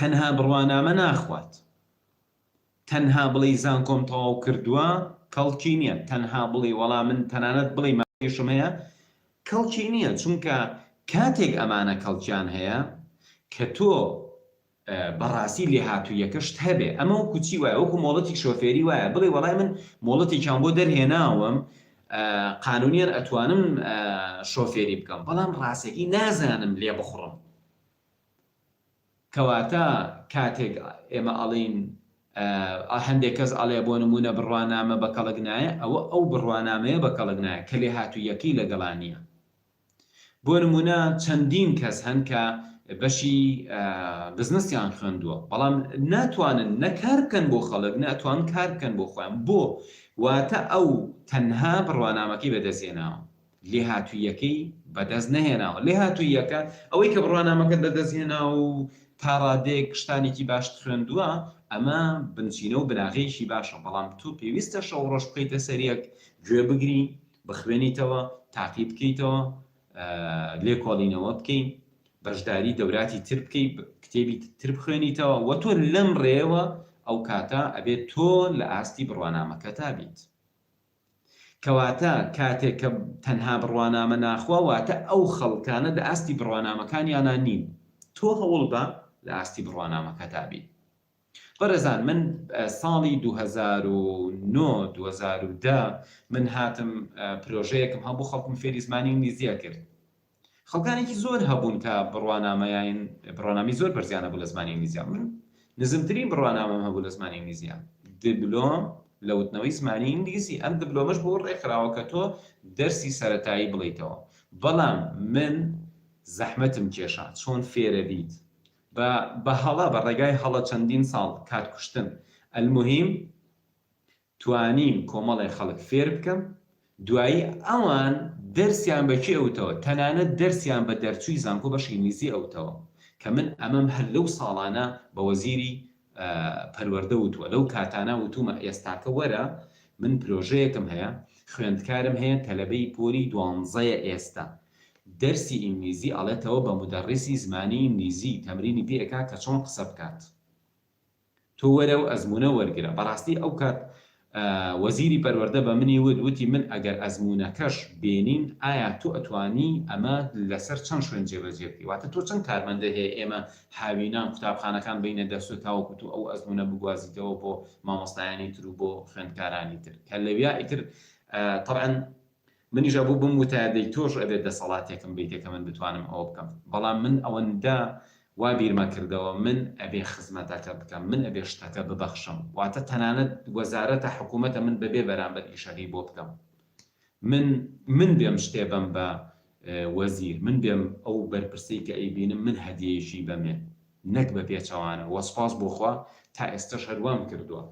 تەنها بڕوانامە ناخوات. تەنها بڵێی زانکۆم تەواو کردووە کەڵکی نییە، تەنها بڵێی وەڵا من تەنانەت بڵێی ماستێریشم هەیە کەڵکی نییە، چونکە کاتێک ئەمانە کەڵکیان هەیە کە تۆ بەڕاستی لێهاتوویەکەشت هەبێ، ئەمە وەکو چی وایە وەکو مۆڵەتی شۆفێری وایە بڵێی وەڵای من مۆڵەتێکیان بۆ دەرهێناوم قانونیان ئەتوانم شۆفێری بکەم بەڵام ڕاستەکەی نازانم لێبخوڕم. کەواتە کاتێک ئێمە ئەڵێین هەندێک کەس ئەڵێ بۆ نموونە بڕوانامە بە کەڵک نایە، ئەوە ئەو بڕوانامەیە بە کەڵک نایە کە لێهاتووییەکەی لەگەڵا نییە. بۆ نموونە چەندین کەس هەن کە بەشی بزنسیان خوێندووە بەڵام ناتوانن نە کار بکەن بۆ خەڵک نە ئەتوانن کار بکەن بۆ خۆیان. بۆ؟ واتە ئەو تەنها بڕوانامەکەی بەدەستهێناوە. لێهاتووییەکەی بەدەست نەهێناوە. لێهاتووییەکە، ئەوەی کە بڕوانامەکەت بەدەست هێناوە و تا ڕادەیەک شتانێکی باشت خوێندووە، ئەمە بنچینە و بناغەیەکی باشە، بەڵام تۆ پێویستە شەو و ڕۆژ بخەیتە سەر یەک، گوێ بگری، بخوێنیتەوە، تاقی بکەیتەوە، لێکۆڵینەوە بکەی، بەشداری دەوراتی تر بکەی، کتێبی تر بخوێنیتەوە و تۆ لەم ڕێیەوە ئەو کاتە ئەبێت تۆ لە ئاستی بڕوانامەکەتا بیت. کەواتە کاتێک کە تەنها بڕوانامە ناخوا واتە ئەو خەڵکانە لە ئاستی بڕوانامەکانیانا نین تۆ هەوڵبە لە ئاستی بڕوانامەکەتا بیت بەڕێزان من ساڵی 2009 2010 من هاتم پرۆژەیەکم هەبوو خەڵکم فێری زمانی ئینگلیزیە کرد خەڵکانێکی زۆر هەبوون کە بڕوانامەیان بڕوانامەی زۆر بەرزیان هەبوو لە زمانی ئینگلیزیا من نزمترین بڕوانامەم هەبوو لە زمانی ئینگلیزیا دبلۆم لە وتنەوەی زمانی ئینگلیزی ئەم دبلۆمەش بۆ ڕێکخراوە کە تۆ دەرسی سەرەتایی بڵیتەوە بەڵام من زەحمەتم کێشا چۆن فێرە بیت بە بە هەڵە بە ڕێگای هەڵە چەندین ساڵ کات کوشتن المهم توانیم کۆمەڵێ خەڵک فێر بکەم، دوایی ئەوان دەرسیان بە کێ ئەوتەوە، تەنانەت دەرسیان بە دەرچووی زانکۆ بەشی ئینگلیزی ئەوتەوە، کە من ئەمەم هەر لەو ساڵانە بە وەزیری پەروەردە وتووە، لەو کاتانە وتوومە ئێستاکە وەرە من پرۆژەیەکم هەیە، خوێندکارم هەیە تەلەبەی پۆلی دوانزەیە ئێستا دەرسی ئینگلیزی ئەڵێتەوە بە مودەڕیسی زمانی ئینگلیزی تەمرینی پێ ئەکا کە چۆن قسە بکات. تۆ وەرە و ئەزموونە وەرگرە. بەڕاستی ئەو کات وەزیری پەروەردە بە منی وت، وتی من ئەگەر ئەزموونەکەش بێنین ئایا تۆ ئەتوانی ئەمە لەسەر چەند شوێن جێبەجێ بکەی؟ واتە تۆ چەند کارمەندە هەیە ئێمە هاوینان قوتابخانەکان بەینە دەست تۆ تاوەکو تۆ ئەو ئەزموونە بگوازیتەوە بۆ مامۆستایانی تر و بۆ خوێندکارانی تر کە لەویا ئیتر تەبعەن منیش ئەبوو بم وتایە دەی تۆش ئەبێت دەسەڵاتێکم بەیتێ کە من بتوانم ئەوە بکەم بەڵام من ئەوەندە وا بیرمە کردەوە من ئەبێ خزمەتەکە بکەم من ئەبێ شتەکە ببەخشم واتە تەنانەت وەزارەتە حکوومەتە من بەبێ بەرامبەر ئیشەکەی بۆ بکەم من من بێم شتێ بەم بە وەزیر من بێم ئەو بەرپرسەی کە ئەیبینم من هەدیەیەکی بەمێ نەک بە پێچەوانە وە سوپاس بۆ خوا تا ئێستەش هەر وام کردووە.